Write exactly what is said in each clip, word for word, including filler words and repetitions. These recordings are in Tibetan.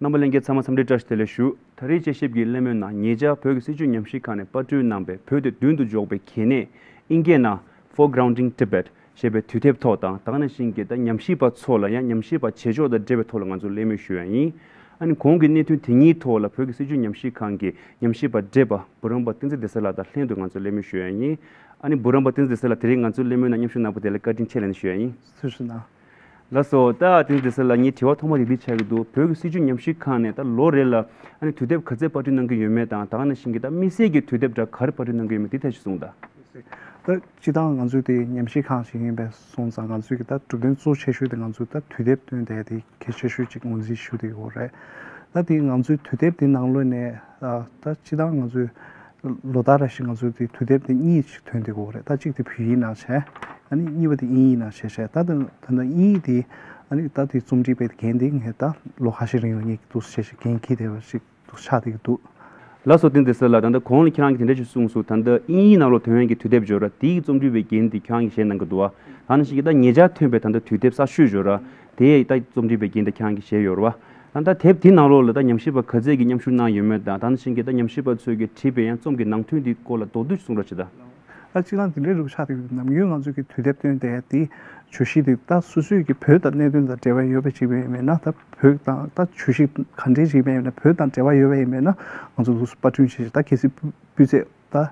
རྣམ་པ་ལྷན་རྒྱས་ཚང་མ་འཚམས་འདྲི་བཀྲ་ཤིས་བདེ་ལེགས་ཞུ། ད་རེས་དཔྱད་ཞིབ་ཀྱི་གླེང་མོལ་ནང་ཉེ་ཆར་བོད་ཀྱི་སྲིད་བྱུས་ཉམས་ཞིབ་ཁང་ནས་པར་སྐྲུན་གནང་བའི་བོད་དེ་མདུན་དུ་འཇོག་པའི་གལ་གནད་ཨིན་སྐད་ནང་Foregrounding Tibet ཞེས་པའི་དུས་དེབ་ཐོག་དང་། ད་ག་ནང་བཞིན་གྱི་ད་ཉམས་ཞིབ་པ་ཚོ་ལ་ཡང་ཉམས་ཞིབ་པ་བྱེད་ཕྱོགས་དང་འབྲེལ་བའི་ཐོག་ལ་ང་ཚོ་གླེང་མོལ་ཞུ་ཡ་ཡིན། ཨ་ནི་གོང་གི་གནད་དོན་དེ་གཉིས་ཐོག་ལ་བོད་ཀྱི་སྲིད་བྱུས་ཉམས་ཞིབ་ཁང་གི་ཉམས་ཞིབ་པ་བགྲེས་པ་བུ་རམ་པ་བསྟན་འཛིན་བདེ་གསལ་ལགས་དང་ལྷན་དུ་ང་ཚོ་གླེང་མོལ་ཞུ་ཡ་ཡིན། ཨ་ནི་བུ་རམ་པ་བསྟན་འཛིན་བདེ་གསལ་ལགས་དེ་རིང་ང་ཚོའི་གླེང་མོལ་ནང་མཉམ་ཞུགས་གནང་བ་དེ་ལ་བཀའ་དྲིན་ཆེ་ལབ་ནས་ཞུ་ཡ་ཡིན། ཐུགས་རྗེ་གནང་། ལགས་སོ། ད་དེ་འདི་ས་ལ་ངས་དྲི་བ་ཐོག་མ་དེ་འདི་ཆགས་ཀྱི་འདུག་བོད་ཀྱི་སྲིད་བྱུས་ཉམས་ཞིབ་ཁང་ནས་ད་ལོ་རེ་ལ་ཨ་ནི་དུས་དེབ་ག་ཚད་པར་སྐྲུན་གནང་གི་ཡོད་མེད་དང་། ད་ག་ནང་བཞིན་གྱི་ད་དམིགས་བསལ་གྱི་དུས་དེབ་འདྲ་ག་རེ་པར་སྐྲུན་གནང་གི་ཡོད་མེད་དེ་ཐད་ཞིག་གསུངས་དང་། ད་སྤྱིར་བཏང་ང་ཚོའི་དེ་ཉམས་ཞིབ་ཁང་ཞིག་ཡིན་པས་སོང་ཙང་། ང་ཚོའི་གི་ད་གྲུབ་དོན་གཙོ་ཆེ་ཤོས་དེ་ང་ཚོའི་ད་དུས་དེབ་བཏོན་དེ་དེ་གལ་ཆེ་ཤོས་ཅིག་ངོས་འཛིན་ཞུ་བསྡད་ཡོད་རེད། ད་དེ་ང་ཚོའི་དུས་དེབ་དེ་ནང་ལོགས་ནས་ད་སྤྱིར་བཏང་ང་ཚོའི་ལོ་ལྟར་རེ་བཞིན་ང་ཚོའི་དེ་དུས་དེབ་དེ་གཉིས་ཤིག་ཐོན་བསྡད་ཡོད་རེད། ད་གཅིག་དེ་བོད་ཡིག་ནང་བྱས། ཨ་ནི་གཉིས་པ་དེ་དབྱིན་ཡིག་ནང་བྱས་བྱས། ད་ད་ད་ད་དབྱིན་ཡིག་དེ་ཨ་ནི་ད་དེ་རྩོམ་སྒྲིག་པའི་འགན་དེ་ངས་ད་ལོ་ཁ་ཤས་རིང་ལ་ངས་འདུག་བྱས་བྱས་འགན་འཁྱེར་བསྡད་པ་ཞིག་འདུག་ཆགས་བསྡད་ཀྱི་འདུག་ལགས་སོ། བསྟན་འཛིན་བདེ་གསལ་ལགས། ད་ལྟ་གོང་ལ་ཁྱེད་རང་གིས་དེ་འདྲ་ཞིག་གསུངས་སོང་། ད་ལྟ་དབྱིན་ཡིག་ནང་ལོགས་ཐོན་ཡས་ཀྱི་དུས་དེབ་ཅིག་ཡོད་ར། དེའི་རྩོམ་སྒྲིག་པའི་འགན་དེ་ཁྱེད་རང་གིས་བཞེས་གནང་གི་འདུག་བ། ད་ནང་བཞིན་གྱི་ད་ཉེ་ཆར་ཐོན་པའི་ད་ལྟ་དུས་དེབ་གསར་ཤོས་ཅིག་ཡོད་ར། དེའི་ད་རྩོམ་སྒྲིག་པའི་འགན་དེ་ཁྱེད་རང་གིས་བཞེས་ཡོད་རེད་བ། ད་ལྟ་དེབ་དེའི་ནང་ལོགས་ལ་ད་ཉམས་ཞིབ་པ་ག་ཚད་ཀྱིས་མཉམ་ཞུགས་གནང་ཡོད་མེད་དང་། ད་ནང་བཞིན་གྱི་ད་ཉམས་ཞིབ་པ་ཚོས་ཀྱིས་བྲིས་པའི་ཡང་རྩོམ་གྱི་ནང་དོན་དེའི་སྐོར་ལ་མདོར་བསྡུས་ཤིག་གསུང་རོགས་བྱེད་དང་། ད་སྤྱིར་བཏང་དེ་འདྲའི་རིགས་ཆགས་ཀྱི་ཡོད། ནམ་རྒྱུན་ང་ཚོས་ཀྱི་དུས་དེབ་བཏོན་དེ་དེའི་བརྗོད་གཞི་དེ་ད་སོ་སོའི་གི་བོད་དང་གནད་དོན་དང་འབྲེལ་བ་ཡོད་པ་ཅིག་ཡིན་མིན་ན། ད་བོད་དང་ད་བརྗོད་གཞི་ག་འདྲའི་ཅིག་ཡིན་མིན་ན། བོད་དང་འབྲེལ་བ་ཡོད་པ་ཡིན་མིན་ན་ང་ཚོ་འདུག་སེ་པར་སྐྲུན་བྱེད་ཅིག་ད་གལ་སྲིད་སྤུས་ཚད་ད་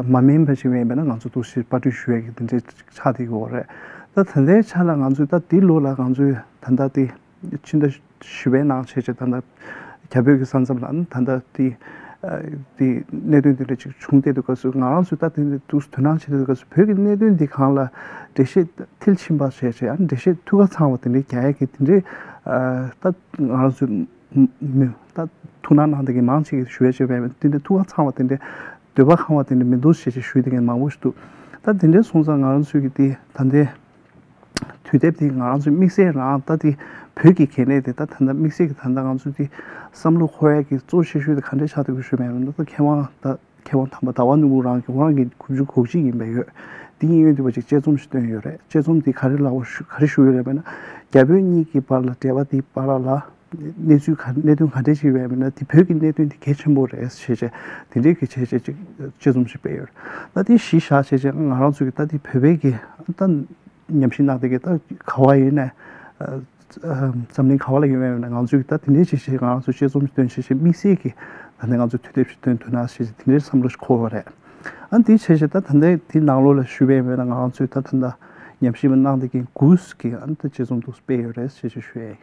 མ་དམན་པ་ཅིག་ཡིན་མིན་ན་ང་ཚོ་འདུག་སེ་པར་སྐྲུན་ཞུ་ཡ་གི་དེ་འདྲའི་ཆགས་བསྡད་ཡོད་རེད། ད་ད་ལྟའི་ཆ་ལ་ང་ཚོས་ད་འདི་ལོ་ལ་ང་ཚོས་ད་ལྟ་དེ་ཕྱི་ཟླ་བཞི་པའི་ནང་བྱས་བྱས་ད་ལྟ་རྒྱ་བོད་ཀྱི་ས་མཚམས་ལ་ད་ལྟ་དེ་དེ་གནད་དོན་དེ་འདྲ་ཅིག་བྱུང་བསྡད་དུས་སྐབས་སུ། ང་རང་ཚོས་ད་དེ་འདྲ་འདུག་སེ་དོ་སྣང་བྱེད་དུས་སྐབས་སུ་བོད་ཀྱི་གནད་དོན་འདི་སྒང་ལ་འགྲེལ་བཤད་མཐིལ་ཕྱིན་པ་བྱས་བྱས། ཨ་ནི་འགྲེལ་བཤད་ཐུགས་ཁ་ཚང་བ་དེ་འདྲའི་རྒྱག་ཡ་གི་དེ་འདྲའི་ད་ང་རང་ཚོས་མི་ད་ཐུགས་སྣང་གནང་བསྡད་མཁན་མང་ཆེ་གིས་ཞུ་ཡ་བྱས་པས། དེ་འདྲའི་ཐུགས་ཁ་ཚང་བ་དེ་འདྲའི་འདོད་པ་ཁེངས་པ་དེ་འདྲ་མི་འདུག་ཞེས་ཞུ་བསྡད་མཁན་མང་པོ་ཞིག་འདུག་ད་དེ་འདྲའི་སོང་ཙང་ང་རང་ཚོས་ཀྱི་དེ་ད་ལྟའི་དུས་དེབ་དེ་ང་རང་ཚོའི་དམིགས་བསལ་རང་ད་དེ་བོད་ཀྱི་གལ་གནད་དེ་ད་ད་ལྟ་དམིགས་བསལ་གྱི་ད་ལྟ་ང་ཚོ་དེ་བསམ་བློ་འཁོར་ཡ་གི་གཙོ་ཆེ་ཤོས་དེ་ག་འདྲས་ཆགས་འདུག་གི་ཞུས་པ་ཡིན་ན། ད་མཁས་དབང་ད་མཁས་དབང་དམ་པ་ཟླ་བ་སྣུམ་པོ་རང་གི་ཁོ་རང་གི་དགུ་བཅུ་གོ་གཅིག་ཡིན་པ་ཡོད། དེ་ཡིན་ཡོད་དུས་པ་ཅིག་དཔྱད་རྩོམ་ཞིག་བཏོན་ཡོད་རེད། དཔྱད་རྩོམ་དེ་ག་རེ་ལབ་པ་ཞུ་ག་རེ་ཞུ་ཡོད་རེད་པས་ན། རྒྱ་བོད་གཉིས་ཀྱི་བར་ལ་འབྲེལ་བ་དེ་བར་ལ་གནས་ཚུལ་ག་གནད་དོན་ག་འདྲས་ཞིག་ཡོད་པས་ན། དེ་བོད་ཀྱི་གནད་དོན་དེ་གལ་ཆེན་པོ་རེད་ཞེས་བྱས་དེ་འདྲའི་གི་བྱས་བྱས་ཅིག་དཔྱད་རྩོམ་ཞིག་སྤེལ་ཡོད་རེད། ད་དེ་གཞི་བཞག་བྱས་བྱས་ང་རང་ཚོ་གི་ད་དེ་བོད་པའི་གི་ད་ཉམས་ཞིབ་གནང་དེ་གི་ད་ག་བ་ཡིན་ནའི་འཛམ་གླིང་ག་བ་ལ་ཡོད་པས་ན། ང་ཚོས་ད་དེ་འདྲའི་ཞིག་བྱས་ང་རང་ཚོ་དཔྱད་རྩོམ་ཞིག་བཏོན་བྱས་བྱས་དམིགས་བསལ་གྱི་ད་ནི་ང་ཚོ་དུས་དེབ་ཞིག་བཏོན་ཐུབ་ན་ཞེས་དེ་འདྲའི་བསམ་བློ་ཞིག་འཁོར་བ་རེད། ཨ་དེ་བྱས་བྱས་ད་ད་ལྟའི་དེ་ནང་ལོགས་ལ་ཞུས་པས་ན། ང་རང་ཚོས་ད་ད་ལྟ་ཉམས་ཞིབ་གནང་དེ་གི་དགུ་གི་ཨ་ད་དཔྱད་རྩོམ་དུ་སྤེལ་ཡོད་རེད་ཞེས་ཞུ་ཡ་ཡིན།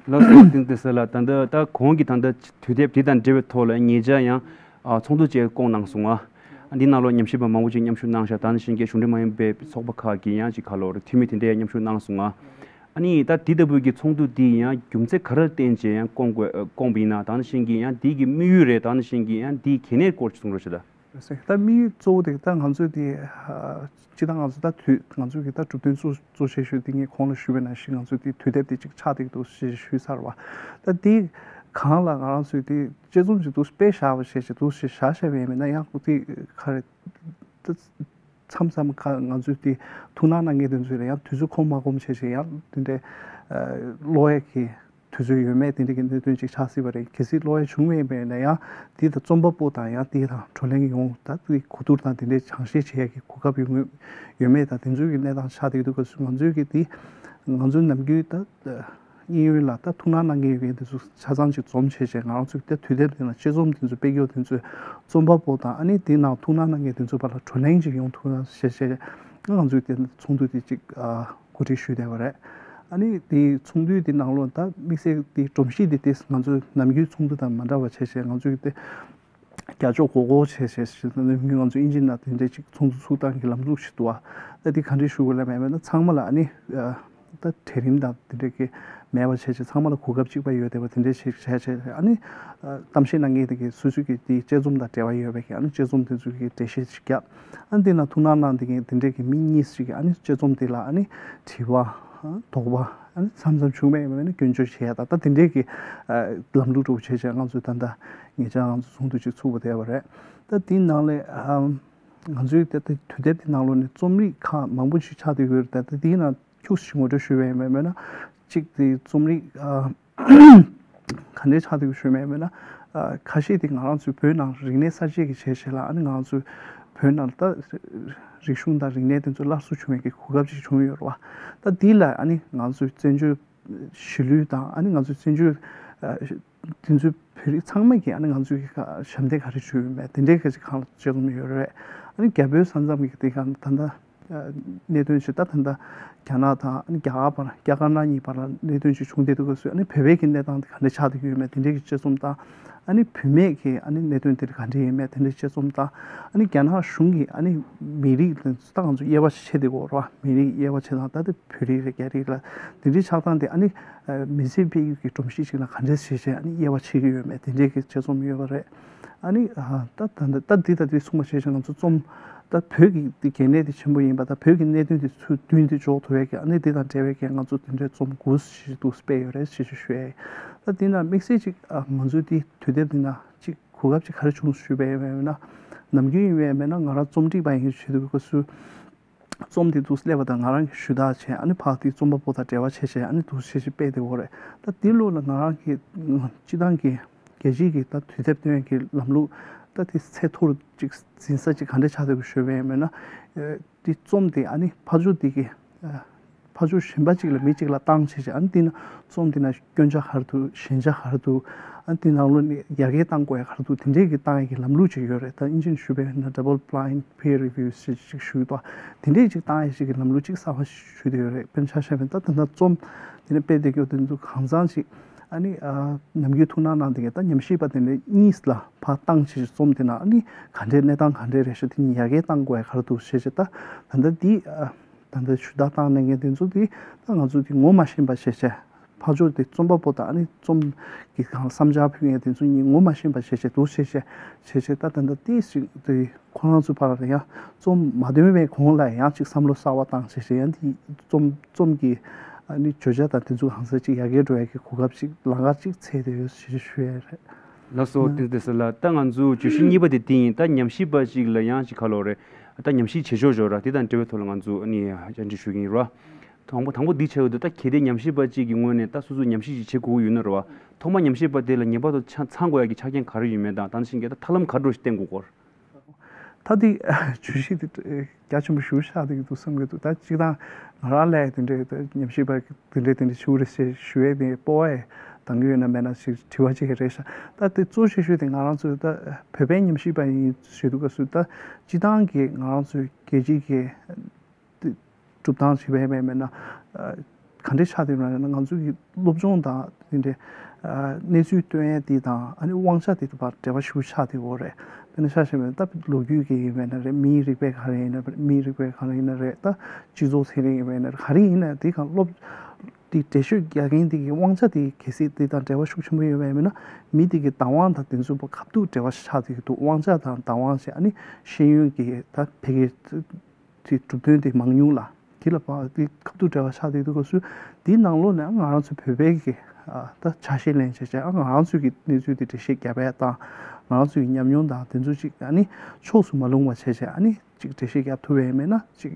ལགས་སོ། བསྟན་འཛིན་བདེ་གསལ་ལགས། ད་ལྟ་ད་གོང་གི་ད་ལྟ་དུས་དེབ་དེ་དང་འབྲེལ་བའི་ཐོག་ལ་ཉེ་ཆར་ཡང་ཨ་ཚོགས་འདུ་ཅིག་བསྐོངས་གནང་སོང་ང་། འདི་ནང་ལོགས་ཉམས་ཞིབ་པ་མང་པོ་ཅིག་མཉམ་ཞུགས་གནང་ཤག་ད་ནི་བཞིན་གྱི་གཞུང་འབྲེལ་མ་ཡིན་པའི་ཚོགས་པ་ཁག་གི་ཡང་ཅིག་ག་ལོ་རེད། འཐུས་མི་དེ་འདྲས་མཉམ་ཞུགས་གནང་སོང་ང་། ཨ་ནི་ད་འདི་ལྟ་བུའི་གི་ཚོགས་འདུ་འདི་ཡང་རྒྱུ་མཚན་ག་རེ་བརྟེན་བྱས་ཡང་བསྐོང་དགོས་བསྐོངས་པ་ཡིན་ན། ད་ནི་བཞིན་གྱི་ཡང་འདི་གི་དམིགས་ཡུལ་རེད། ད་ནི་བཞིན་གྱི་ཡང་འདིའི་གལ་གནད་སྐོར་ཅིག་གསུང་རོགས་བྱེད་ད། ད་དམིགས་ཡུལ་གཙོ་བོ་དེ་ད་ང་ཚོས་དེ་ཨ་སྤྱིར་བཏང་ང་ཚོ་ད་དུས་ང་ཚོ་གི་ད་གྲུབ་དོན་གཙོ་གཙོ་ཆེ་ཤོས་དེ་ངས་གོང་ལ་ཞུས་པ་ནང་བཞིན་ང་ཚོ་དེ་དུས་དེབ་དེ་གཅིག་ཆགས་བསྡད་འདུག་ཞེས་ཞུས་ཚར་བ། ད་དེ་གང་ལ་ང་རང་ཚོས་དེ་དཔྱད་རྩོམ་ཅིག་འདུག་སྤེལ་བཞག་པ་ཞེས་ཞེས་འདུག་ཞེས་བཞག་བཞག་པ་ཡིན་མིན་ན། ཡང་ཁོ་དེ་ག་རེ་ད་མཚམས་མཚམས་ཁ་ང་ཚོས་དེ་ཐུགས་སྣང་གནང་མཁན་དེ་ཚོས་ལ་ཡང་དུས་ཚོད་ཁོམ་མ་ཁོམ་བྱས་བྱས་ཡང་དེ་འདྲའི་ཀློག་ཡས་ཀྱི་དུས་ཚོད་ཡོད་མེད་དེ་འདྲ་གི་གནད་དོན་ཅིག་ཆགས་སྲིད་པ་རེད། གལ་སྲིད་ཀློག་ཡ་བྱུང་བ་ཡིན་པ་ཡིན་ན་ཡང་དེ་དང་རྩོམ་པ་པོ་དང་ཡང་དེ་དང་བགྲོ་གླེང་ཡོང་ད་དེ་གོ་བསྡུར་དང་དེ་འདྲའི་སྦྱང་བཤད་བྱེད་ཡ་གི་གོ་སྐབས་ཡོང་ཡོད་མེད་དང་དེ་ཚོའི་གི་གནས་སྟངས་ཆགས་བསྡད་འདུག་སྐབས་སུ་ང་ཚོའི་གི་དེ་ང་ཚོའི་ནམ་རྒྱུན་ད་གཡས་གཡོན་ལ་ད་ཐུགས་སྣང་གནང་མཁན་ཡོད་མཁན་དེ་ཚོ་ཆ་ཚང་ཅིག་འཛོམས་བྱས་བྱས་ང་རང་ཚོའི་དེ་དུས་དེབ་དེ་ལ་དཔྱད་རྩོམ་དེ་ཚོ་སྤེལ་རྒྱུ་དེ་ཚོའི་རྩོམ་པ་པོ་དང་ཨ་ནི་དེའི་ནང་ཐུགས་སྣང་གནང་མཁན་དེ་ཚོའི་བར་ལ་བགྲོ་གླེང་ཅིག་ཡོང་ཐུབ་ན་ཞེས་བྱས་ང་ཚོའི་དེ་ཚོགས་འདུ་དེ་ཅིག་གོ་སྒྲིག་ཞུས་བསྡད་པ་རེད། ཨ་ནི་དེ་ཚོགས་འདུའི་དེ་ནང་ལོགས་ད་དམིགས་བསལ་དེ་སྒྲོམ་གཞི་དེ་དེ་ང་ཚོའི་ནམ་རྒྱུན་ཚོགས་འདུ་དང་མ་འདྲ་བ་བྱས་བྱས་ང་ཚོའི་དེ་རྒྱ་ཕྱོགས་མགོ་སྐོར་བྱས་བྱས་ཞེས་ནམ་རྒྱུན་ང་ཚོ་དབྱིན་ཇི་ནང་དེ་འདྲས་ཅིག་ཚོགས་འདུ་ཚུགས་སྟངས་ཀྱི་ལམ་ལུགས་ཤིག་འདུག་ཨ། ད་དེ་ག་འདྲས་ཞུ་དགོས་ལ་མེད་མེད་ན་ཚང་མ་ལ་ཨ་ནི་ད་གྲལ་རིམ་དང་དེ་འདྲས་ཀྱི་མེད་པ་བྱས་བྱས་ཚང་མ་ལ་གོ་སྐབས་གཅིག་པ་ཡོད་བསྡད་པ་དེ་འདྲས་ཞིག་བྱས་བྱས་ཨ་ནི་གཏམ་བཤད་གནང་མཁན་དེ་གི་སོ་སོ་གི་དེ་དཔྱད་རྩོམ་དང་འབྲེལ་བ་ཡོད་པའི་གི་ཨ་ནི་དཔྱད་རྩོམ་དེ་ཚོ་གི་འགྲེལ་བཤད་ཅིག་བརྒྱབ། ཨ་ནི་དེ་ན་ཐུགས་སྣང་གནང་དེ་གི་དེ་འདྲས་ཀྱི་མི་གཉིས་ཤིག་གི་ཨ་ནི་དཔྱད་རྩོམ་དེ་ལ་ཨ་ནི་དྲི་བ་དོགས་པ་ཨ་ནི་མཚམས་མཚམས་བྱུང་བས་མེད་ན་སྐྱོན་བརྗོད་བྱེད་ཡ་ད་ད་དེ་འདྲས་ཀྱི་ལམ་ལུགས་འདྲ་བོ་བྱས་བྱས་ང་ཚོས་ད་ལྟ་ཉེ་ཆར་ང་ཚོ་ཚོགས་འདུ་ཅིག་ཚུགས་པ་བསྡད་པ་རེད། ད་དེའི་ནང་ལས་ང་ཚོའི་ད་ལྟ་དུས་དེབ་དེ་ནང་ལོགས་ནས་རྩོམ་རིག་ཁག་མང་པོ་ཞིག་ཆགས་བསྡད་ཡོད་རེད། ད་ད་དེའི་ནང་ཁྱུག་ཅིག་ངོ་སྤྲོད་ཞུས་པ་ཡིན་པས་མེད་ན་གཅིག་དེ་རྩོམ་རིག་ཨ་ ག་འདྲའི་ཆགས་འདུག་ཞུས་མེད་མེད་ན། ཨ་ཁ་ཤས་དེ་ང་རང་ཚོའི་བོད་ནང་རིག་གནས་གསར་བརྗེ་གི་བྱས་བྱས་ལ། ཨ་ནི་ང་རང་ཚོའི་བོད་ནང་ད་རིག་གཞུང་དང་རིག་གནས་དེ་ཚོ་སླར་གསོ་བྱུང་བའི་གི་གོ་སྐབས་ཅིག་བྱུང་ཡོད་རེད་བ། ད་འདི་ལ་ཨ་ནི་ང་ཚོའི་བཙན་བྱོལ་གཞིས་ལུས་དང་། ཨ་ནི་ང་ཚོའི་བཙན་བྱོལ་ཨ་དེ་ཚོའི་བོད་རིགས་ཚང་མ་གིས་ཨ་ནི་ང་ཚོའི་གི་ཞབས་འདེགས་ག་རེ་ཞུ་ཡོད་མེད་དེ་འདྲའི་ག་ཅིག་གང་ལ་དཔྱད་རྩོམ་ཡོད་རེད། ཨ་ནི་རྒྱ་བོད་ས་མཚམས་གི་དེ་ག་ད་ལྟ་གནད་དོན་ཞིག་ད་ད་ལྟ་རྒྱ་ནག་དང་ཨ་ནི་རྒྱ་གར་བར། རྒྱ་དཀར་ནག་གཉིས་བར་ལ་གནད་དོན་ཞིག་བྱུང་བསྡད་འདུག་སྐབས་སུ། ཨ་ནི་བོད་པའི་གི་གནས་སྟངས་དེ་ག་འདྲ་ཆགས་བསྡད་ཀྱི་ཡོད་མེད་དེ་འདྲའི་གི་དཔྱད་རྩོམ་དང་། ཨ་ནི་བུད་མེད་ཀྱི་ཨ་ནི་གནད་དོན་དེ་ག་འདྲ་ཡིན་མེད་དེ་འདྲའི་དཔྱད་རྩོམ་དང་། ཨ་ནི་རྒྱ་ནག་གཞུང་གིས་ཨ་ནི་མི་རིགས་དེ་ཚོ་ད་ང་ཚོ་དབྱེ་བ་ཕྱེ་བསྡད་ཀྱི་ཡོད་རེད་བ། མི་རིགས་དབྱེ་བ་ཕྱེ་སྟངས། ད་ལྟ་བོད་རིགས་རེད། རྒྱ་རིགས་ལ་དེ་འདྲའི་ཆགས་སྟངས་དེ་ཨ་ནི་མི་ཚེ་འཕེལ་ཡུལ་གྱི་སྒྲོམ་གཞི་ཞིག་ལ་ག་འདྲ་བྱས་བྱས་ཨ་ནི་དབྱེ་བ་ཕྱེ་གི་ཡོད་མེད་དེ་འདྲའི་གི་དཔྱད་རྩོམ་ཡོད་པ་རེད། ཨ་ནི་ཨ་ད་ད་ད་འདི་ད་འདི་གསུངས་པ་བྱས་ཙང་ང་ཚོ་རྩོམ། ད་བོད་ཀྱི་འདི་གལ་གནད་དེ་ཆེན་པོ་ཡིན་པ་དང་། བོད་ཀྱི་གནད་དོན་དེ་ཚུར་མདུན་དུ་འཇོག་ཐུབ་ཡས་ཀྱི་ཨ་ནི་འདི་དང་འབྲེལ་བའི་གི་ང་ཚོ་དེ་འདྲའི་རྩོམ་དགུ་ཞིག་འདུག་སྤེལ་ཡོད་རེད་ཞེས་ཞུ་ཞུ་ཡས། ད་འདི་ན་དམིགས་བསལ་ཅིག་ཨ་ང་ཚོའི་འདི་དུས་དེབ་འདི་ན་ཅིག་གོ་སྐབས་ཅིག་ག་རེ་བྱུང་ཞུས་པ་ཡིན་ན། ནམ་རྒྱུན་ཡིན་པ་ཡིན་ན་ང་རང་རྩོམ་སྒྲིག་པ་ཡིན་ཞུས་དུས་སྐབས་སུ། རྩོམ་དེ་འདུག་སླེབས་པ་དང་ང་རང་གིས་ཞུ་དག་བྱས། ཨ་ནི་ཕར་དེ་རྩོམ་པ་པོ་དང་འབྲེལ་བ་བྱས་བྱས་ཨ་ནི་འདུག་བྱས་བྱས་སྤེལ་བསྡད་ཡོད་རེད། ད་དེ་ལོ་ལ་ང་རང་གིས་སྤྱི་བཏང་གི་རྒྱལ་སྤྱིའི་གི་ད་དུས་དེབ་སྟོན་གྱི་ལམ་ལུགས་ད་དེ་ཚད་མཐོར་ཅིག་འཛིན་ས་ཅིག་ག་འདྲ་ཆགས་འདུག་ཞུས་པ་ཡིན་ན། ཨ་དེ་རྩོམ་དེ་ཨ་ནི་ཕར་ཕྱོགས་དེ་གི་ཨ་ཕར་ཕྱོགས་གཞན་པ་ཅིག་ལ་མི་ཅིག་ལ་བཏང་བྱས་བྱས། ཨ་ནི་དེ་ན་རྩོམ་དེ་ན་སྐྱོན་ཆ་ག་རེ་འདུག་ཞན་ཆ་ག་རེ་འདུག་ཨ་ནི་དེ་ནང་ལོགས་ནས་ཡར་རྒྱས་གཏང་དགོས་ཡ་ག་རེ་འདུག་དེ་འདྲས་ཀྱི་བཏང་ཡ་གི་ལམ་ལུགས་ཅིག་ཡོད་རེད། ད་ཨིན་ཇིའི་ཞུས་པ་ཡིན་ན་double blind peer review ཞེས་ཅིག་ཞུས་འདུག་དེ་འདྲས་ཅིག་བཏང་ཡ་ཞིག་གི་ལམ་ལུགས་ཅིག་གསར་པ་ཞིག་ཞུས་བསྡད་ཡོད་རེད། དཔེར་ན་ཆ་བཞག་པ་ཡིན་ན་ད་ད་ལྟ་རྩོམ་དེ་ནས་སྤེལ་བསྡད་ཡོད་དེ་ཚོ་གང་ཚང་ཞིག་ཨ་ནི་ཨ་ནམ་རྒྱུན་ཐུགས་སྣང་གནང་བསྡད་མཁན་ད་ཉམས་ཞིབ་པ་དེ་འདྲ་གཉིས་ལ་ཕར་བཏང་བྱས་རྩོམ་དེ་ན་ཨ་ནི་ག་འདྲའི་གནས་སྟངས་ག་འདྲའི་རེད་ཤག་དེ་གཉིས་ཡར་རྒྱས་གཏང་དགོས་ཡ་ག་རེ་འདུག་ཞེས་བྱས། ད་ད་ལྟ་འདི་ཨ། ད་ལྟ་ཞུ་དག་བཏང་གནང་མཁན་དེ་ཚོ་དེ་ད་ང་ཚོ་དེ་ངོ་མ་ཤེས་པ་བྱས་བྱས། ཕར་ཕྱོགས་དེ་རྩོམ་པ་པོ་དང་ཨ་ནི་རྩོམ་གྱི་སྒང་ལ་བསམ་འཆར་ཕུལ་མཁན་དེ་ཚོ་གཉིས་ངོ་མ་ཤེས་པ་བྱས་བྱས་འདུག་བྱས་བྱས་བྱས་བྱས། ད་ད་ལྟ་ཏོག་ཙམ་དེ་ཁོ་རང་ཚོའི་བར་ལ་ཡང་རྩོམ་མ་འདོན་པའི་གོང་ལ་ཡང་ཅིག་བསམ་བློ་གསར་པ་བཏང་བྱས་བྱས། ཡང་དེ་རྩོམ་རྩོམ་གྱི་ཨ་ནི་བརྗོད་བྱ་དང་དེ་ཚོ་གང་ས་ཅིག་ཡར་རྒྱས་འགྲོ་ཡ་གི་གོ་སྐབས་ཅིག་ལམ་ཁ་ཅིག་འཚོལ་བསྡད་ཡོད་ཞེས་ཞུ་ཡ་རེད། ལགས་སོ། ཨ་ཏིང་ཏེ་སི་ལགས། ད་ང་ཚོའི་བརྗོད་གཞི་གཉིས་པ་དེ་དེ་ཡིན། ད་ཉམས་ཞིབ་པ་ཅིག་ལ་ཡང་ཅིག་ག་ལབ་དགོས་རེད། ད་ཉམས་ཞིབ་བྱེད་ཕྱོགས་ཅིག་ར་དེ་དང་འབྲེལ་བའི་ཐོག་ལ་ང་ཚོ་ཨ་ནི་བཅར་འདྲི་ཞུ་གི་ཡིན་ར། དང་པོ་དང་པོ་འདི་བྱས་ཡོད་དུས་ད་གལ་ཏེ་ཉམས་ཞིབ་པ་ཅིག་གི་ངོས་ནས་ད་སོ་སོས་ཉམས་ཞིབ་ཅིག་བྱེད་དགོས་ཀྱི་ཡོད་ན་ར་བ། ཐོག་མ་ཉམས་ཞིབ་པ་དེ་ལ་ངེས་པར་དུ་ཆ་ཚང་དགོས་ཡ་གི་ཆ་རྐྱེན་ག་རེ་ཡོད་མེད་དང་། ད་ནང་བཞིན་གྱི་ད་ཐབས་ལམ་ག་རེ་འདྲ་ཞིག་བསྟེན་དགོས་སྐོར། ད་དེ་བརྗོད་གཞི་དེ་རྒྱ་ཆེན་པོ་ཞེ་པོ་ཆགས་བསྡད་ཀྱི་འདུག་བསམ་གྱི་འདུག་ད་སྤྱིར་བཏང་ང་རང་ལ་དེ་འདྲའི་ད་ཉམས་ཞིབ་པ་དེ་འདྲའི་དེ་འདྲའི་ཞུ་རེད་ཞེས་ཞུ་ཡས་དེ་སྤོབས་པ་ཡང་གཏོང་གི་ཡོད་ན་མེད་ན་ཞིག་དྲི་བ་ཅིག་རེད་ཤག་ད་དེ་གཙོ་ཆེ་ཤོས་དེ་ང་རང་ཚོས་ད་བོད་པའི་ཉམས་ཞིབ་པ་ཡིན་ཞུ་དུས་སྐབས་སུ། ད་སྤྱིར་བཏང་གི་ང་རང་ཚོའི་རྒྱལ་སྤྱིའི་གི་དེ་གྲུབ་སྟངས་བྱེད་པའི་མེད་མེད་ན། ཨ་ག་འདྲ་ཆགས་བསྡད་ཡོད་ན་ང་ཚོ་གི་སློབ་སྦྱོང་དང་དེ་འདྲའི་ཨ་གནས་ཚུལ་སྟོན་ཡས་དེ་དང་ཨ་ནི་དབང་ཆ་དེ་དུ་བར་འབྲེལ་བ་ཞེ་པོ་ཆགས་བསྡད་ཡོད་རེད། དཔེར་ན་ཆ་བཞག་པ་ཡིན་ན་ད་ལོ་རྒྱུས་ཀྱི་ཡིན་པ་ཡིན་ན་རེད། མིའི་རིག་པའི་ག་རེ་ཡིན་ན་རེད། མིའི་རིག་པའི་ག་རེ་ཡིན་ན་རེད། ད་སྤྱི་ཚོགས་ཚན་རིག་ཡིན་པ་ཡིན་ན་རེད། ག་རེ་ཡིན་ན་དེ་གང་སློབ་དེ་འགྲེལ་བཤད་རྒྱག་མཁན་དེ་གི་དབང་ཆ་དེ་གལ་སྲིད་དེ་དང་འབྲེལ་བ་ཤུགས་ཆེན་པོ་ཡོད་པ་ཡིན་ན། མི་དེ་གི་བདག་དབང་དང་དེ་ཚོ་བར་ག་དུས་འབྲེལ་བ་ཆགས་བསྡད་ཀྱི་འདུག་དབང་ཆ་དང་བདག་དབང་ཞེས་ཨ་ནི་ཤེས་ཡོན་གྱི་ད་ཕ་གི་དེ་གྲུབ་དོན་དེ་མང་ཉུང་ལ་དེ་ལ་བར་དེ་ག་དུས་འབྲེལ་བ་ཆགས་བསྡད་ཀྱི་འདུག་སྐབས་སུ། དེའི་ནང་ལོགས་ནས་ང་རང་ཚོ་བོད་པའི་གི་ཨ་ད་ཆ་ཤས་ལེན་བྱས་བྱས། ཨ་ང་རང་ཚོའི་གི་གནས་ཚུལ་དེ་འགྲེལ་བཤད་རྒྱབ་ཡས་དང་། ང་རང་ཚོའི་གི་ཉམས་མྱོང་དང་དེ་ཚོ་ཅིག་ཨ་ནི་ཕྱོགས་སུ་མ་ལྷུང་བ་བྱས་བྱས། ཨ་ནི་ཅིག་འགྲེལ་བཤད་རྒྱབ་ཐུབ་པ་ཡིན་མིན་ན་ཅིག་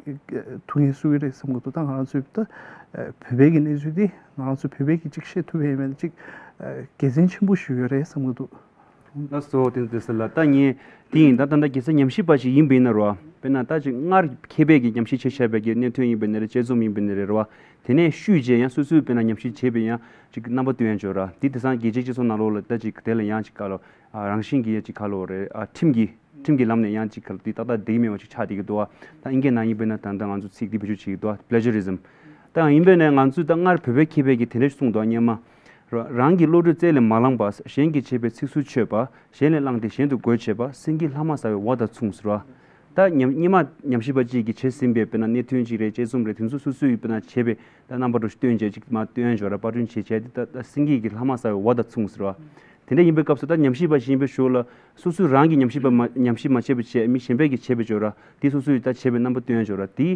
ཐུགས་འགན་གསོ་གི་རེད་བསམ་གི་འདུག་ད་ང་རང་ཚོའི་ད་བོད་པའི་གི་གནས་ཚུལ་དེ་ང་རང་ཚོ་བོད་པའི་གི་ཅིག་བཤད་ཐུབ་པ་ཡིན་མིན་ན་ཅིག་དགེ་མཚན་ཆེན་པོ་ཞིག་ཡོད་རེད་བསམ་གི་འདུག་ལགས་སོ། ཏིང་ཏེ་སི་ལགས། ད་ངས་དེ་ཡིན། ད་ད་ལྟ་གེ་སར་ཉམས་ཞིབ་པ་ཞིག་ཡིན་པ་ཡིན་ན་ར་བ། དཔེར་ན་ད་ཅིག་སྔར་མཁས་པའི་གི་ཉམས་ཞིབ་བྱས་བཞག་པའི་གི་གནད་དོན་ཡིན་པ་ཡིན་ན་རེད། དཔྱད་རྩོམ་ཡིན་པ་ཡིན་ན་རེད་ར་བ། དེ་ནས་བཤུས་བྱས་ཡང་སོ་སོས་དཔེར་ན་ཉམས་ཞིབ་བྱས་པའི་ཡང་ཅིག་རྣམ་པ་སྟོན་ཡ་འཇོག་ར། དེ་དེང་སང་རྒྱལ་སྤྱིའི་དཔྱད་རྩོམ་ནང་ལོགས་ལ་ད་ཅིག་དེ་ལ་ཡང་ཅིག་ག་ལོ། ཨ་རང་བཞིན་གྱི་ཡང་ཅིག་ག་ལོ་རེད། ཨ་ཁྲིམས་ཀྱི་ཁྲིམས་ཀྱི་ལམ་ནས་ཡང་ཅིག་ག་ལོ་དེ་ཏག་ཏག་འགྲིག་མེད་པ་ཅིག་ཆགས་བསྡད་ཀྱི་འདུག་བ། ད་ཨིན་སྐད་ནང་ཡིན་པ་ཡིན་ན་ད་ལྟ་ང་ཚོ་ཚིག་འདི་བེད་སྤྱོད་བྱེད་ཀྱི་འདུག་བ། པི་ལེ་ཇར་རི་ཛིམ། ད་ཡིན་པས་ན་ང་ཚོས་ད་སྔར་བོད་པའི་མཁས་པའི་གི་དེ་འདྲ་ཞིག་གསུངས་འདུག་སྔོན་མ། ར་རང་གི་བློ་གྲོས་རྩལ་ལས་མ་ལངས་པ། གཞན་གྱིས་བྱས་པའི་ཚིག་ཟུར་ཆོད་པ། གཞན་ལས་བླངས་ཏེ་གཞན་དུ་རྒོལ་བྱེད་པ། སེང་གེའི་ལྷག་མ་ཟ་བའི་བ་དང་མཚུངས་ཟེར་བ། ད་ཉམས་སྔོན་མ་ཉམས་ཞིབ་པ་གཅིག་གིས་བྱས་ཟིན་པའི་དཔེར་ན་གནད་དོན་གཅིག་རེད། དཔྱད་རྩོམ་རེད། དེ་ཚོ་སོ་སོའི་དཔེར་ན་བྱས་པའི་ད་རྣམ་པ་འདྲ་ཞིག་སྟོན་བྱས་ཅིག་མར་སྟོན་འཇོག་ར། པར་སྐྲུན་བྱས་བྱས་དེ་ད་ད་སེང་གེ་གི་ལྷག་མ་ཟ་བའི་བ་དང་མཚུངས་ཟེར་བ། དེ་འདྲ་ཡིན་པའི་སྐབས་སུ་ད་ཉམས་ཞིབ་པ་ཞིག་ཡིན་པའི་ཞོར་ལ་སོ་སོའི་རང་གི་ཉམས་ཞིབ་པ་མ་ཉམས་ཞིབ་མ་བྱས་པ་བྱས། མི་གཞན་པས་ཀྱིས་བྱས་པའི་འཇོག་ར། དེ་སོ་སོས་ད་བྱས་པའི་རྣམ་པ་སྟོན་འཇོག་ར། དེ་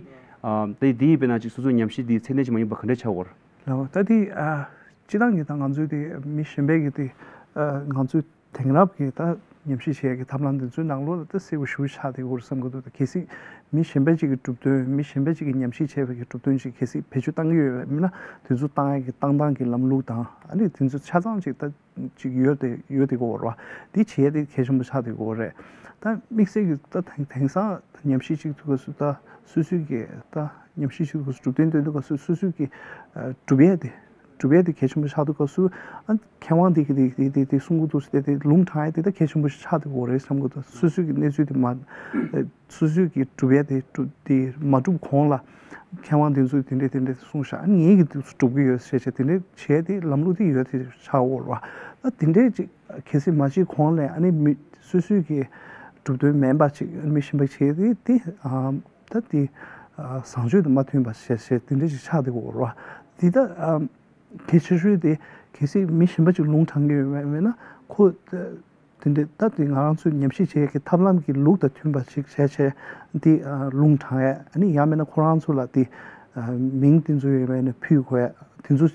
ཨ་དེ་དེའི་དཔེར་ན་ཅིག་སོ་སོའི་ཉམས་ཞིབ་དེའི་ཚད་ལྡན་ཞིག་མ་ཡིན་པ་ག་འདྲ་ཆགས་ཡོད་རེད། ལགས། ད་དེ་ཨ་སྤྱིར་བཏང་གི་ད་ང་ཚོའི་དེ་མི་གཞན་པས་ཀྱིས་དེ་ཨ་ང་ཚོའི་དེང་རབས་ཀྱི་ད་ ཉམས་ཞིབ་བྱེད་ཡག་གི་ཐབས་ལམ་དེ་ཚོའི་ནང་ལོགས་ལ་ད་གསལ་པོ་ཞེ་པོ་ཆགས་བསྡད་ཡོད་རེད་བསམ་གྱི་འདུག་ད་གལ་སྲིད་མི་གཞན་པ་གཅིག་གིས་གྲུབ་དོན། མི་གཞན་པ་གཅིག་གིས་ཉམས་ཞིབ་བྱས་པའི་གི་གྲུབ་དོན་ཞིག་གལ་སྲིད་བེད་སྤྱོད་བཏང་གི་ཡོད་པ་མིན་ན། དེ་ཚོ་བཏང་ཡག་གི་བཏང་སྟངས་ཀྱི་ལམ་ལུགས་དང་། ཨ་ནི་དེ་ཚོ་ཆ་ཚང་ཅིག་ད་ཅིག་ཡོད་དེ་ཡོད་དེ་གོ་ར། དེ་བྱེད་ཡག་དེ་གལ་ཆེན་པོ་ཆགས་བསྡད་ཡོད་རེད། ད་དམིགས་བསལ་གྱི་ད་དེང་དེང་སང་ཉམས་ཞིབ་ཅིག་ཐུག་སྐབས་སུ་ད་སོ་སོའི་གི་ད་ཉམས་ཞིབ་ཅིག་ཐུག་སྐབས་སུ་གྲུབ་དོན་སྟོན་དུས་སྐབས་སུ་སོ་སོའི་གི་ཨ་གྲུབ་ཡག་དེ། གྲུབ་ཡག་དེ་གལ་ཆེན་པོ་ཆགས་དུས་སྐབས་སུ། ཨ་མཁས་དབང་དེ་གི་དེ་དེ་དེ་དེ་གསུང་གི་འདུག་ཟེར་ཏེ་དེ་ལུང་དྲངས་ཡག་དེ་ད་གལ་ཆེན་པོ་ཞིག་ཆགས་བསྡད་ཡོད་རེད་བསམ་གྱི་འདུག་སོ་སོའི་གི་གནས་ཚུལ་དེ་མ། ཨ་སོ་སོའི་གི་གྲུབ་ཡག་དེ་གྲུབ་དེ་མ་གྲུབ་གོང་ལ་མཁས་དབང་དེ་ཚོས་དེ་འདྲས་དེ་འདྲས་གསུངས་ཤག་ཨ་ངེད་ཀྱིས་དེ་ཚོ་གྲུབ་ཀྱི་ཡོད་ཟེར་བྱས་དེ་འདྲས་བྱས་ཏེ་ལམ་ལུགས་དེ་ཡོད་དེ་ཆགས་ཡོད་རེད་བ། ཨ་དེ་འདྲས་ཅིག་གལ་སྲིད་མ་བྱས་གོང་ལ་ཨ་ནི་མི་སོ་སོའི་གི་གྲུབ་དོན་མིན་པ་ཅིག་ཨ་ནི་མི་གཞན་པ་བྱས་ཏེ་དེ་ཨ། ད་དེ་ཨ་བཟང་སྤྱོད་དང་མ་མཐུན་པ་ཞེས་ཞེས་དེ་འདྲ་ཞིག་ཆགས་བསྡད་ཡོད་རེད་བ། དེ་ད་ཨ་གལ་ཆེ་ཤོས་དེ་གལ་སྲིད་མི་གཞན་པ་ཅིག་ལུང་དྲངས་ཀྱི་ཡོད་མེད་མེད་ན་ཁོ་དེ་འདྲ་ད་དེ་ང་རང་ཚོས་ཉམས་ཞིབ་བྱེད་ཡག་གི་ཐབས་ལམ་གྱི་ལུགས་དང་མཐུན་པ་ཞིག་བྱས་བྱས་དེ་ཨ་ལུང་དྲངས་ཡག་ཨ་ནི་ཡང་མིན་ན་ཁོ་རང་ཚོ་ལ་དེ་ཨ་མིང་དེ་ཚོ་ཡོད་མེད་ན་ཕུལ་དགོས་ཡག་དེ་ཚོ།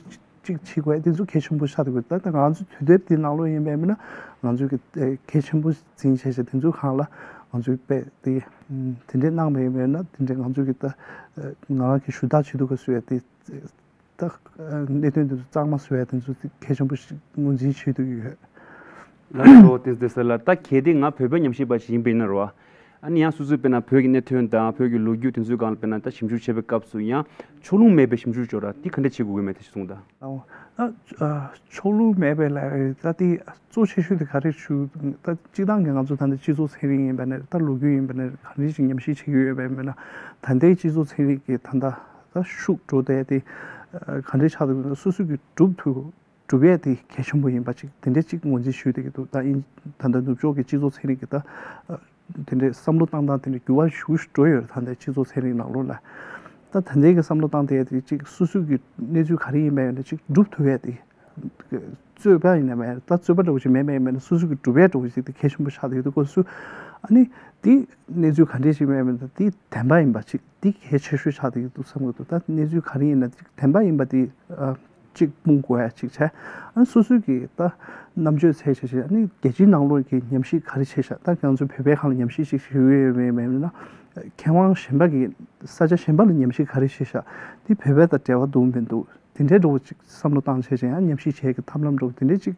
གཅིག་བྱེད་དགོས་དེ་ཚོ་གལ་ཆེན་པོ་ཆགས་འདུག་ད་ལྟ་ང་ཚོ་དུས་དེབ་དེ་ནང་ལོགས་ཡིན་པས་མིན་ན་ང་ཚོས་ཀྱི་ཨེ་གལ་ཆེན་པོ་འཛིན་བྱས་བྱས་དེ་ཚོའི་སྒང་ལ་ང་ཚོས་དཔེ་དེ་དེ་འདྲས་གནང་བ་ཡིན་པས་ན་དེ་འདྲས་ང་ཚོས་ཀྱི་ད་ང་རང་གི་ཞུ་དག་བྱེད་དུས་ཀ་བཟོ་ཡ་དེ་ད་གནད་དོན་དེ་ཚོ་གཙང་མ་བཟོ་ཡ་དེ་ཚོ་གལ་ཆེན་པོ་ཞིག་ངོས་འཛིན་བྱེད་དུ་ཡོད། ལགས་སོ། ཏིང་ཏིང་ཟེར་ལ་ད་གལ་ཏེ་ང་བོད་པའི་ཉམས་ཞིབ་པ་ཞིག་ཡིན་པ་ཡིན་ན་རོ། ཨ་ནི་ཡང་སོ་སོའི་དཔེར་ན་བོད་ཀྱི་གནད་དོན་དང་བོད་ཀྱི་ལོ་རྒྱུས་དེ་ཚོའི་སྒང་ལ་དཔེར་ན་ད་ཞིབ་འཇུག་བྱེད་པའི་སྐབས་སུ་ཡང་ཕྱོགས་ལྷུང་མེད་པའི་ཞིབ་འཇུག་བྱོས་ར་དེ་ག་འདྲ་བྱེད་དགོས་ཀྱི་མེད་དེ་གསུངས་དང་། ཨ་ཕྱོགས་ལྷུང་མེད་པའི་ལ་ད་དེ་གཙོ་ཆེ་ཤོས་དེ་ག་རེ་ཞུ་ད་སྤྱིར་བཏང་གི་ང་ཚོ་ད་ལྟ་སྤྱི་ཚོགས་ཚན་རིག་ཡིན་པ་ནས་ད་ལོ་རྒྱུས་ཡིན་པ་ནས་ག་འདྲ་ཞིག་ཉམས་ཞིབ་བྱེད་ཀྱི་ཡོད་པ་ཡིན་པ་ན་ད་ལྟའི་སྤྱི་ཚོགས་ཚན་རིག་གི་ད་ལྟ་ད་ཤུགས་འགྲོ་བསྡད་དེ་ག་འདྲ་ཆགས་འདུག་སོ་སོ་གི་གྲུབ་ཐུབ། གྲུབ་ཡས་དེ་གལ་ཆེན་པོ་ཡིན་པ་ཅིག་དེ་འདྲ་ཅིག་ངོས་འཛིན་ཞུས་བསྡད་ཀྱི་འདུག་ད་ཨིན་ད་ལྟ་ནུབ་ཕྱོགས་ཀྱི་སྤྱི་ཚོགས་ཚན་རིག་གི་ད་དེ་འདྲའི་བསམ་བློ་བཏང་སྟངས་དེ་འདྲ་འགྱུར་བ་ཞེ་པོ་ཞིག་འགྲོ་ཡོད་རེད། ད་ལྟའི་སྤྱི་ཚོགས་ཚན་རིག་ནང་ལོགས་ལ་ད་ད་ལྟའི་གི་བསམ་བློ་བཏང་བསྡད་ཡས་དེ་ཅིག་སོ་སོ་གི་གནས་ཚུལ་ག་རེ་ཡིན་པ་ཡིན་ན་ཅིག་སྒྲུབ་ཐུབ་ཡས་དེ་རྩོད་པ་ཡིན་ན་མེད་ད་རྩོད་པ་འདྲ་བོ་ཞིག་མེད་མེད་མེད་ན་སོ་སོ་གི་སྒྲུབ་ཡས་འདྲ་བོ་ཞིག་དེ་གལ་ཆེན་པོ་ཆགས་བསྡད་ཡོད་དུས་སྐབས་སུ་ཨ་ནི་དེ་གནས་ཚུལ་ག་འདྲས་ཞིག་མེད་མེད་ན་དེ་བདེན་པ་ཡིན་པ་ཅིག་དེ་གལ་ཆེ་ཤོས་ཆགས་བསྡད་ཡོད་དུས་བསམ་གྱི་འདུག་ད་གནས་ཚུལ་ག་རེ་ཡིན་ན་ཅིག་བདེན་པ་ཡིན་པ་དེ་ཨ། གཅིག་སྤུངས་དགོས་ཡ་གཅིག་བྱས། ཨ་སོ་སོའི་གི་ད་རྣམ་དཔྱོད་ཚད་བྱས་བྱས་ཨ་ནི་རྒྱལ་སྤྱིའི་ནང་ལོགས་ཀྱི་ཉམས་ཞིབ་ག་རེ་བྱས་ཤག་ད་ང་ཚོ་བོད་པའི་ཁ་ལ་ཉམས་ཞིབ་ཅིག་ཞུ་ཡོད་མེད་མེད་ན། མཁས་དབང་གཞན་པ་གི་ས་ཆ་གཞན་པ་ལ་ཉམས་ཞིབ་ག་རེ་བྱས་ཤག་དེ་བོད་པའི་དང་འབྲེལ་བ་འདུག་མི་འདུག་དེ་འདྲའི་འདྲ་བོ་ཅིག་བསམ་བློ་བཏང་བྱས་བྱས་ཡང་ཉམས་ཞིབ་བྱེད་ཀྱི་ཐབས་ལམ་འདྲ་བོ་དེ་འདྲའི་ཅིག་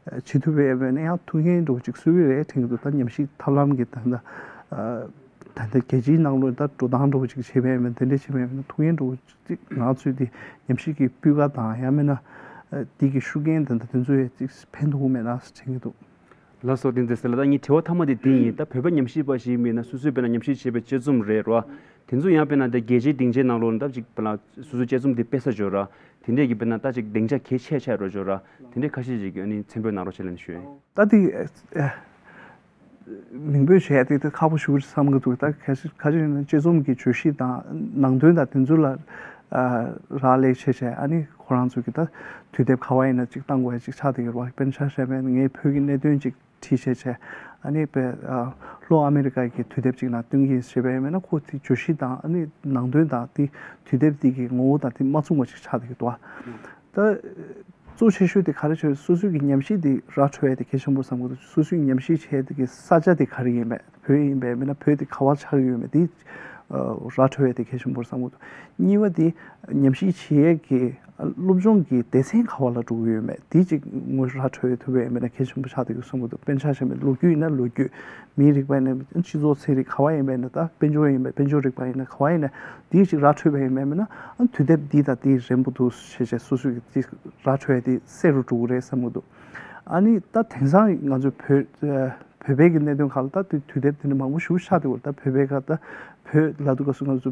བྱེད་ཐུབ་པ་ཡོད་མེད་ན་ཡང་ཐུགས་འགན་འདྲ་བོ་ཅིག་གསོས་ཀྱི་རེད་དྲན་གྱི་འདུག་ད་ཉམས་ཞིབ་ཐབས་ལམ་གི་ད་ལྟ་ད་ལྟ་རྒྱལ་སྤྱིའི་ནང་ལོགས་ད་འགྲོ་སྟངས་འདྲ་བོ་ཅིག་བྱེད་པ་ཡོད་མེད་དེ་འདྲའི་བྱེད་པ་ཡོད་མེད་ན་ཐུགས་འགན་འདྲ་བོ། ཅིག་ང་ཚོས་དེ་ཉམས་ཞིབ་ཀྱི་སྤུས་ཀ་དང་ཡང་མིན་ན་ཨ་དེ་གི་ཤུགས་རྐྱེན་དེ་འདྲ་དེ་ཚོ་ཡང་ཅིག་ཕན་ཐོགས་མེད་ན་དྲན་གྱི་འདུག་ལགས་སོ། ཏིང་ཏིང་ཟེར་ལ་ད་ངའི་དྲི་བ་མཐའ་མ་དེ་དེ་ཡིན། ད་བོད་པ་ཉམས་ཞིབ་པ་ཞིག་མིན་ན་སོ་སོའི་དཔེར་ན་ཉམས་ཞིབ་བྱས་པའི་དཔྱད་རྩོམ་རེད་རོ། དེ་ཚོ་ཡང་དཔེར་ན་ད་རྒྱལ་སྤྱིའི་སྡིངས་ཆའི་ནང་ལོགས་ལ་ད་ཅིག་དཔེར་ན་སོ་སོའི་དཔྱད་རྩོམ་དེ་སྤེལ་ས་འབྱོར་ར། དེ་འདྲས་ཀྱི་དཔེར་ན་ད་ཅིག་སྡིངས་ཆ་གལ་ཆེ་ཆགས་འགྲོ་འབྱོར་ར། དེ་འདྲས་ཁ་ཤས་ཤིག་གི་ཨ་ནི་མཚན་འབོད་གནང་རོགས་བྱེད་ལབ་ནས་ཞུ་ཡ་ཡིན། ད་དེ། མིང་འབོད་བྱས་ཏེ་དེ་ཁག་པོ་ཞེ་པོ་བསམ་གྱི་འདུག་ད་གལ་སྲིད་ག་ཅི་ཡིན་ན་དཔྱད་རྩོམ་གྱི་བརྗོད་གཞི་དང་ནང་དོན་དང་དེ་ཚོ་ལ་ཨ་རག་ལས་བྱས་བྱས་ཨ་ནི་ཁོ་རང་ཚོ་གི་ད་དུས་དེབ་ག་བ་ཡིན་ན་ཅིག་བཏང་དགོས་ཡ་ཅིག་ཆགས་བསྡད་ཡོད་རེད་བ། དཔེར་ན་ཆ་བཞག་པ་ཡིན་ན་ངས་བོད་ཀྱི་གནད་དོན་ཅིག་བྲིས་བྱས་བྱས་ཨ་ནི་དཔེ་ཨ་ལྷོ་ཨ་མེ་རི་ཀ་གི་དུས་དེབ་ཅིག་ནང་བཏོན་གྱི་ཡིན་ཞེས་པ་ཡིན་ན་ཁོ་དེ་བརྗོད་གཞི་དང་ཨ་ནི་ནང་དོན་དང་དེ་དུས་དེབ་དེ་གི་ངོ་བོ་དང་དེ་མ་མཚུངས་པ་ཅིག་ཆགས་བསྡད་ཡོད་རེད་བ། ད། གཙོ་ཆེ་ཤོས་དེ་ག་རེ་བྱས་སོ་སོའི་གི་ཉམས་ཞིབ་དེ་ར་འཕྲོད་ཡ་དེ་གལ་ཆེན་པོ་བསམ་གྱི་འདུག་སོ་སོའི་ཉམས་ཞིབ་བྱས་དེ་གི་ས་ཆ་དེ་ག་རེ་ཡིན་པས་བོད་ཡིན་པས་མིན་ན་བོད་དེ་ག་བར་ཆགས་ཀྱི་ཡོད་མེད་དེ་ར་འཕྲོད་ཡ་དེ་གལ་ཆེན་པོ་བསམ་གྱི་འདུག་གཉིས་པ་དེ་ཉམས་ཞིབ་བྱེད་ཡས་ཀྱི་སློབ་སྦྱོང་གི་སྡེ་ཚན་ག་བ་ལ་འགྲོ་གི་ཡོད་མེད་དེ་ཅིག་ངོས་ར་འཕྲོད་ཐུབ་པས་མིན་ན་གལ་ཆེན་པོ་ཆགས་བསྡད་ཀྱི་བསམ་གྱི་འདུག་དཔེར་ན་ཆ་བཞག་ན་ལོ་རྒྱུས་ཡིན་ན་ལོ་རྒྱུས། མིའི་རིག་པ་ཡིན་ན་སྤྱི་ཚོགས་ཚན་རིག་ག་བ་ཡིན་པ་ཡིན་ན་ད་དཔལ་འབྱོར་ཡིན་པ་དཔལ་འབྱོར་རིག་པ་ཡིན་ན་ག་བ་ཡིན་ན་དེའི་ཅིག་ར་འཕྲོད་པ་ཡིན་པ་ཡིན་ན་ཨ་དུས་དེབ་འདི་དང་དེའི་རན་པོ་འདུག་ཞེས་བྱས་སོ་སོས་ཅིག་ར་འཕྲོད་དེ་གསལ་རུ་འགྲོ་གི་རེད་བསམ་གྱི་འདུག་ཨ་ནི་ད་དེང་སང་ང་ཚོ་བོད་བོད་པའི་གི་གནད་དོན་ཁག་ལ་ད་དུས་དུས་དེབ་དེ་འདྲ་མང་པོ་ཞིག་ཆགས་བསྡད་ཡོད་རེད། ད་བོད་པའི་ཁ་ད་བོད་ལབ་དུས་སྐབས་སུ་ང་ཚོ་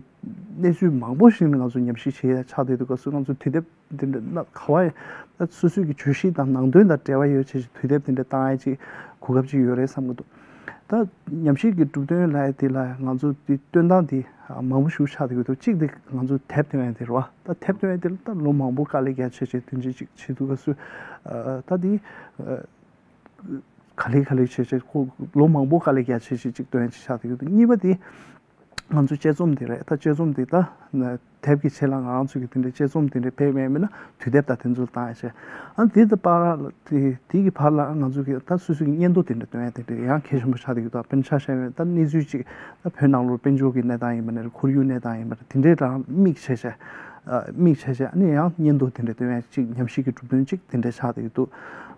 གནས་ཚུལ་མང་པོ་ཞིག་ནི་ང་ཚོ་ཉམས་ཞིབ་བྱེད་ཡ་ཆགས་བསྡད་དུས་སྐབས་སུ་ང་ཚོ་དུས་དེབ་དེ་འདྲ་ན་ག་བ་ཡང་ད་སོ་སོའི་གི་བརྗོད་གཞི་དང་ནང་དོན་དང་འབྲེལ་བ་ཡོད་ཆེད་ཀྱི་དུས་དེབ་དེ་འདྲ་བཏང་ཡ་ཅིག་གོ་སྐབས་ཅིག་ཡོད་རེད་བསམ་གྱི་འདུག་ད་ཉམས་ཞིབ་ཀྱི་གྲུབ་དོན་ལབ་ཡ་དེ་ལ་ང་ཚོ་དེ་སྟོན་སྟངས་དེ་མང་པོ་ཞིག་ཆགས་བསྡད་ཀྱི་འདུག་གཅིག་དེ་ང་ཚོ་དེབ་སྟོན་ཡ་དེ་རེད་བ། ད་དེབ་སྟོན་ཡ་དེ་ལ་ད་ལོ་མང་པོ་དཀའ་ལས་རྒྱག་ཆེད་ཀྱི་དོན་ཆེན་ཅིག་བྱེད་དུས་སྐབས་སུ་ད་དེ་ག་ལེ་ག་ལེ་བྱེད་ཆེད་ཁོ་ལོ་མང་པོ་དཀའ་ལས་རྒྱག་ཆེད་ཅིག་སྟོན་ཡ་ཅིག་ཆགས་བསྡད་ཀྱི་འདུག་གཉིས་པ་དེ། ང་ཚོའི་དཔྱད་རྩོམ་དེ་རེད། ད་དཔྱད་རྩོམ་དེ་ད་དེབ་ཀྱི་ཆེད་ལ་ང་རང་ཚོ་གི་དེ་འདྲའི་དཔྱད་རྩོམ་དེ་འདྲའི་ཕེབས་ཡས་མིན་ན་དུས་དེབ་དང་དེ་ཚོ་བཏང་ཡས་བྱས། ཨ་དེ་དང་བར་ལ་དེ་དེ་གི་བར་ལ་ང་ཚོ་གི་ད་སོ་སོ་གི་སྙན་ཐོ་དེ་འདྲ་སྟོན་ཡས་དེ་འདྲ་ཡང་གལ་ཆེན་པོ་ཆགས་བསྡད་ཀྱི་འདུག་དཔེར་ན་ཆ་བཞག་ན་ད་གནས་ཚུལ་གཅིག་ད་བོད་ནང་ལོགས་དཔལ་འབྱོར་གྱི་གནས་སྟངས་ཡིན་པ་ནས་ཁོར་ཡུག་གནས་སྟངས་ཡིན་པ་དེ་འདྲའི་རང་དམིགས་བྱས་བྱས། ཨ་དམིགས་བྱས་བྱས། ཨ་ནི་ཡང་སྙན་ཐོ་དེ་འདྲ་སྟོན་ཡས་གཅིག་ཉམས་ཞིབ་ཀྱི་གྲུབ་དོན་གཅིག་དེ་འདྲ་ཆགས་བསྡད་ཀྱི་འདུག་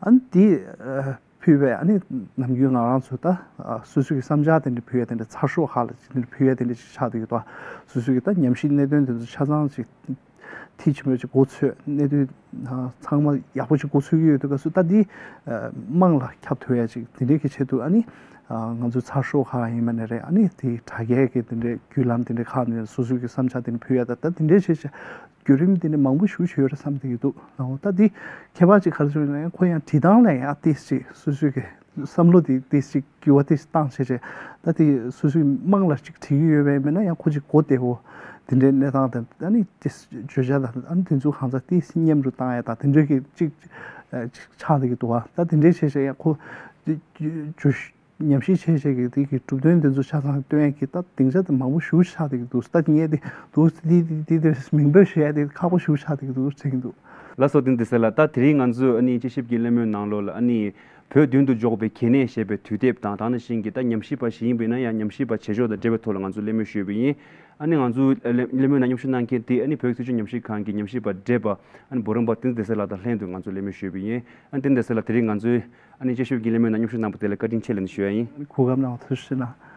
ཨ་ནི་དེ་ཨ་ཕུལ་བས། ཨ་ནི་ནམ་རྒྱུན་ང་རང་ཚོ་ད་ཨ་སོ་སོ་གི་བསམ་འཆར་དེ་འདྲ་ཕུལ་ཡས་དེ་འདྲ་ཚགས་ཤོག་ཁག་ལ་དེ་འདྲ་ཕུལ་ཡས་དེ་འདྲ་ཅིག་ཆགས་བསྡད་ཀྱི་འདུག་སོ་སོ་གི་ད་ཉམས་ཞིབ་གནད་དོན་དེ་ཚོ་ཆ་ཚང་ཅིག་མཐིལ་ཕྱིན་པ་ཅིག་མགོ་ཚོས། གནད་དོན་ཨ་ཚང་མ་ཡག་པོ་ཅིག་མགོ་ཚོས་ཀྱི་ཡོད་དུས་སྐབས་སུ་ད་འདི་ཨ་དམངས་ལ་ཁྱབ་ཐུབ་ཡས་ཅིག་དེ་འདྲའི་གི་ཆེད་དུ། ཨ་ནི་ཨ་ང་ཚོའི་ཚགས་ཤོག་ཁག་ཡིན་པ་ནས་རེད། ཨ་ནི་དེ་དྲ་རྒྱའི་གི་དེ་འདྲའི་བརྒྱུད་ལམ་དེ་འདྲའི་ཁག་ནས་སོ་སོ་གི་བསམ་འཆར་དེ་འདྲ་ཕུལ་ཡས། ད་ད་དེ་འདྲའི་བྱས་བྱས་བརྒྱུད་རིམ་དེ་འདྲ་མང་པོ་ཞིག་ཡོད་རེད་བསམ་བསྡད་ཀྱི་འདུག་ཨོ་ད་འདི་ཁྱད་པར་ཅིག་ག་རེ་བྱུང་ཡོད་ན་ཡང་ཁོ་ཡང་བྲིས་སྟངས་ལ་ཡང་ཏོག་ཙམ་སོ་སོའི་གི་བསམ་བློ་དེ་ཏོག་ཙམ་འགྱུར་བ་ཏོག་ཙམ་བཏང་བྱས་བྱས། ད་དེ་སོ་སོའི་དམངས་ལ་ཅིག་བྲིས་ཀྱི་ཡོད་པ་ཡིན་ན་ཡང་ཁོ་ཅིག་གོ་བདེ་བོ་དེ་འདྲའི་གནས་སྟངས་དང་། ཨ་ནི་ཏོག་ཙམ་བརྗོད་བྱ་དང་ཨ་ནི་དེ་ཚོ་གང་ཟག་ཏོག་ཙམ་སྙན་རུ་བཏང་ཡ་དང་དེ་འདྲའི་གི་ཅིག་ཨ་ཅིག་ཆགས་བསྡད་ཀྱི་འདུག་བ། ད་དེ་འདྲའི་བྱས་བྱས་ཡང་ཁོ་དེ་བརྗོད་ཉམས་ཞིབ་བྱས་བྱས་ཀྱི་དེ་གི་གྲུབ་དོན་དེ་ཚོ་ཆ་ཚང་སྟོན་ཡས་ཀྱི་ད་སྡིངས་ཆ་དེ་མང་པོ་ཞེ་པོ་ཆགས་བསྡད་ཀྱི་འདུག་ད་ངས་དེ་འདུག་དེ་དེ་དེ་དེ་མིང་འབོད་བྱེད་ཡས་དེ་ཁག་པོ་ཞེ་པོ་ཆགས་བསྡད་ཀྱི་འདུག་དྲན་གྱི་འདུག་ལགས་སོ། བསྟན་འཛིན་བདེ་གསལ་ལགས། ད་དེ་རིང་ང་ཚོས་ཨ་ནི་དཔྱད་ཞིབ་ཀྱི་གླེང་མོལ་ནང་ལོགས་ལ་ཨ་ནི་བོད་མདུན་དུ་འཇོག་པའི་གལ་གནད་ཞེས་པའི་དུས་དེབ་དང་། དེ་ནང་བཞིན་གྱི་ད་ཉམས་ཞིབ་པ་ཞིག་ཡིན་པ་ཡིན་ན་ཡང་ཉམས་ཞིབ་པ་བྱེད་ཕྱོགས་དང་འབྲེལ་བའི་ཐོག་ལ་ང་ཚོས་གླེང་མོལ་ཞུས་པ་ཡིན། ཨ་ནི་ང་ཚོའི་གླེང་གླེང་མོལ་ནང་མཉམ་ཞུགས་གནང་མཁན་དེ་ཨ་ནི་བོད་སྲིད་སྐྱོང་ཉམས་ཞིབ་ཁང་གི་ཉམས་ཞིབ་པ་བགྲེས་པ་ཨ་ནི་འབུམ་རམས་པ་བསྟན་འཛིན་བདེ་གསལ་ལགས་དང་ལྷན་དུ་ང་ཚོས་གླེང་མོལ་ཞུས་པ་ཡིན། ཨ་ནི་བསྟན་འཛིན་བདེ་གསལ་ལགས། དེ་རིང་ང་ཚོའི་ཨ་ནི་དཔྱད་ཞིབ་ཀྱི་གླེང་མོལ་ནང་མཉམ་ཞུགས་གནང་བ་དེ་ལ་བཀའ་དྲིན་ཆེ་ལབ་ནས་ཞུ་ཡ་ཡིན། གོ་སྐབས་གནང་བ་ཐུགས་རྗེ་ཆེ་གནང་།